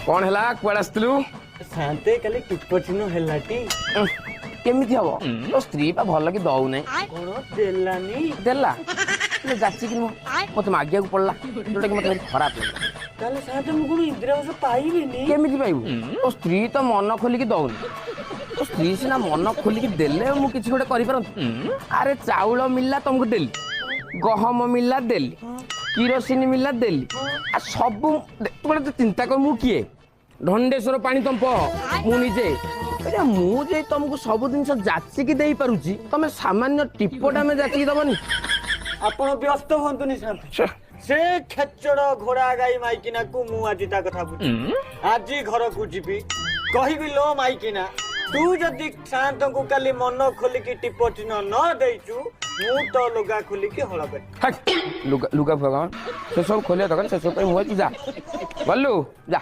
କ'ଣ ହେଲା, କୁଆଡ଼େ ଆସିଥିଲୁ? ସାନ୍ତେ, କାଲି ଟିପ ଚିହ୍ନ ହେଲାଟି? କେମିତି ହବ? ତୋ ସ୍ତ୍ରୀ ପା ଭଲ କି ଦଉନାହିଁ। କଣ, ଦେଲାନି? ଦେଲା ହେଲେ ଯାଚିକି ନୁହଁ, ମତେ ମାଗିବାକୁ ପଡିଲା, ଯୋଉଟା କି ମତେ ଭାରି ଖରାପ ଲାଗିଲା। ତାହେଲେ ସାନ୍ତେ, ମୁଁ କଣ ଇନ୍ଦିରା ଆବାସ ପାଇବିନି? କେମିତି ପାଇବୁ? ତୋ ସ୍ତ୍ରୀ ତ ମନ ଖୋଲିକି ଦଉନି। ତୋ ସ୍ତ୍ରୀ ସିନା ମନ ଖୋଲିକି ଦେଲେ ମୁଁ କିଛି ଗୋଟେ କରିପାରନ୍ତି। ଆରେ, ଚାଉଳ ମିଳିଲା ତମକୁ ଦେଲି, ଗହମ ମିଳିଲା ଦେଲି, କିରୋସିନି ମିଳିଲା ଦେଲି, ଆ ସବୁ ତୁ ଗୋଟେ ଚିନ୍ତା କର, ମୁଁ କିଏ? ଢଣ୍ଡେଶ୍ୱର ପାଣି ତମ୍ପ ମୁଁ ନିଜେ। ଆରେ, ମୁଁ ଯେ ତମକୁ ସବୁ ଜିନିଷ ଯାଚିକି ଦେଇପାରୁଛି, ତମେ ସାମାନ୍ୟ ଟିପଟା ଆମେ ଯାଚିକି ଦବନି? ଆପଣ ବ୍ୟସ୍ତ ହୁଅନ୍ତୁନି ସାନ୍ତେ। ଛେ, ସେ ଖେଚଡ ଘୋଡା ଗାଈ ମାଇକିନାକୁ ମୁଁ ଆଜି ତା କଥା ବୁଝି ଆଜି ଘରକୁ ଯିବି, କହିବି, ଲୋ ମାଇକିନା, ତୁ ଯଦି ସାନ୍ତଙ୍କୁ କାଲି ମନ ଖୋଲିକି ଟିପ ଚିହ୍ନ ନ ଦେଇଛୁ, ମୁଁ ତ ଲୁଗା ଖୋଲିକି ହଳ କରିବି। ହାକ୍, ଲୁଗା ଲୁଗା ଫୁଗା କଣ? ସେ ସବୁ ଖୋଲିବା ଦରକାର, ସେ ସବୁ ପାଇଁ ମୁଁ ଅଛି। ଯା, ଗଲୁ ଯା।